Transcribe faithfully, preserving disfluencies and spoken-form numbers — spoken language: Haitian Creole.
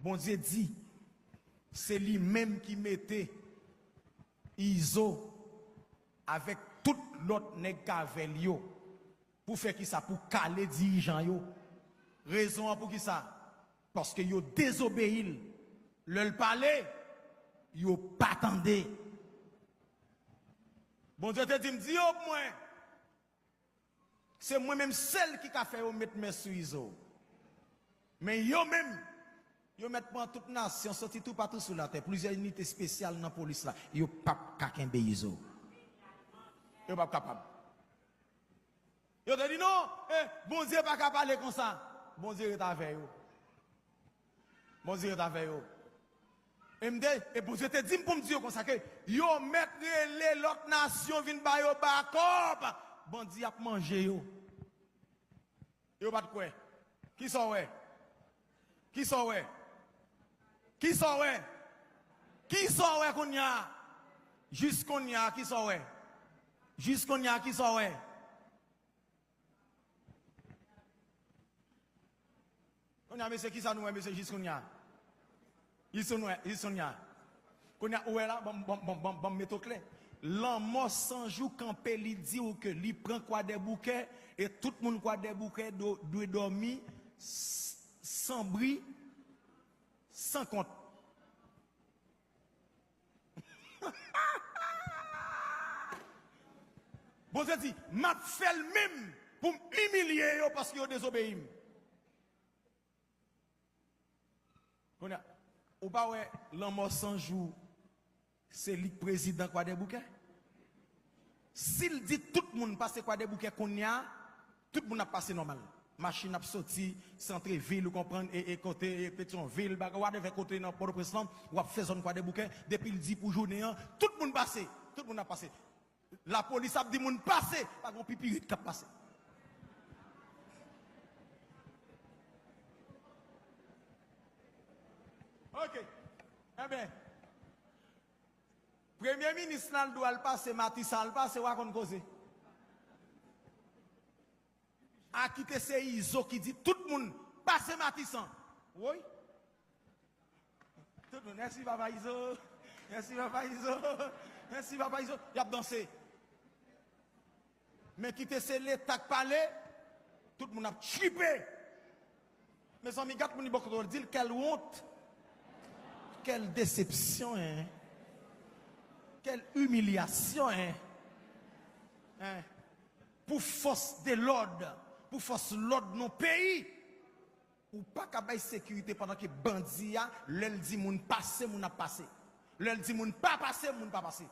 Bondye di, se li menm ki mete Izo avèk tout lòt nèg k avè l yo. Pou fè kisa? Pou kale dirijan yo. Rezon an pou kisa? Paske yo dezobeyi l. Lè l pale, yo pa tande. Bondye te di m, di yo pou mwen, se mwen menm sèl ki ka fè yo met men sou Izo. Men yo menm, yo mèt pran tout nasyon, soti toupatou sou latè, plizyè inite espesyal nan polis la, yo p ap ka kenbe Izo. Yo p ap kapab. Yo te di, "Non, eh, Bondye pa ka pale konsa." Bondye ret avè yo. Bondye ret avè yo. E m te, e Bondye te di m pou m di yo konsa ke yo mèt rele lòt nasyon vin ba yo bakòp. Bandi ap manje yo. Yo pa t kwè. Kisa w wè? Kisa w wè? Kisa w wè? Kisa w wè kounye a? Jis kounye a, kisa w wè? Jis kounye a, kisa w wè? Kounye a, mesye, kisa nou wè, mesye, jis kounye a? Jis kounye a, jis kounye a. Kounye a, ou wè la, ban m, ban m, ban m, ban m, ban m mete w klè. Lanmò san jou kanpe, li di w ke li pran Kwadèboukè, e tout moun Kwadèboukè do-, dwe dòmi s-, san bri, san kont. Bondye di, "M ap fè l menm pou m imilye yo paske yo dezobeyi m." Kounye a, ou pa wè lanmò san jou, se li k prezidan Kwadèboukè? Si l di tout moun pase Kwadèboukè kounye a, tout moun ap pase nòmal. Machin ap soti, santrevil, ou konprann, e, e kote, e Petyonvil, bagay, whatever kote nan Pòtoprens lan, w ap fè zòn Kwadèboukè, depi l di pou jounen an, tout moun pase, tout moun ap pase. Lapolis ap di moun pase, pa gon pipirit k ap pase. Ok. Enben, premye minis la, l dwe al pase Matisan, al pase, w a konn koze. A kite se Izo ki di tout moun pase Matisan. Woy. Tout moun, mèsi papa Izo. Mèsi papa Izo. Mèsi papa Izo. Y ap danse. Men kite se Leta k pale, tout moun ap tchipe. Mezanmi, gad moun li bò kote w, di l, "Quelle honte! Quelle déception, hein? Quelle humiliation, hein? Hein? Pou fòs de lòd, pou fòs lòd nan peyi, ou pa ka bay sekirite pandan ke bandi a, lè l di moun pase, moun ap pase. Lè l di moun pa pase, moun pa pase."